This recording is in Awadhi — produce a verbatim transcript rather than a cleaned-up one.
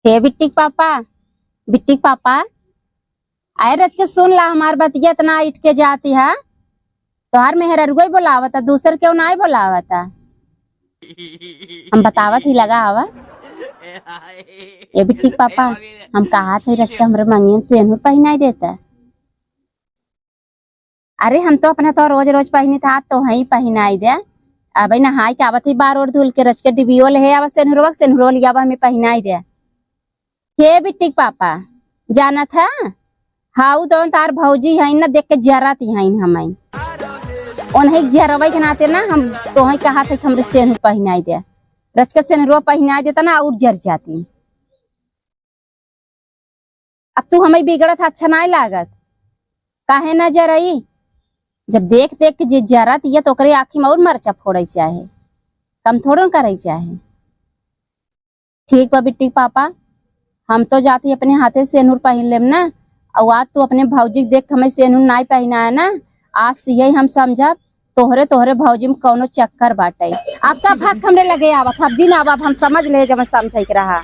हे बिट्टी के पापा, बिट्टी के पापा, आए रच के सुन ला हमार बतिया, इतना इठ के जाती है। तोहार मेहररुआ ही बोलावता, दूसर केहू नाई बोलावता। हम बतावत ही लगा हवा। ए बिट्टी के पापा, हम कहा थे रच के हमरे मंगियन सेनुर पहिनाई देता। अरे हम तो अपना तो रोज रोज पहिनी था, तो हई पहिनाई दे। अब नहाई के आवत ही बार ओर धुल के रच के डिबियो ले आवा सेनुरवा, सेनुरवा लियावा हमें पहिनाई दे। हे बिट्टी के पापा, जानत है, हाउ तो तार भौजी है ना, देख के जरत ही हैं हमें। उन्हें जरवे के नाते ना हम तोहई कहा थे कि हमरे सेनुर पहिनाई दे। रच के सेनुरवा पहिनाई देता ना, और जर जाती। अब तू हमें बिगड़त अच्छा नाई लागत, काहे ना जरई? जब देख देख के जे जरत ये तो ओकरे आँखी में और मरचा फोड़े चाहे, कम थोड़न करे चाहे। ठीक बा बिट्टी के पापा, हम तो जाती अपने हाथे सेनुर पहिन लेम ना, और आज तू अपने भौजी के देख के हमें सेनुर नाई पहिनाए ना, आज से यही हम समझब तोहरे, तोहरे भौजी में कौनो चक्कर बाटे। अब का भाग हमरे लगे आवत, अब जी ना, अब हम समझ ले जब समझे के रहा।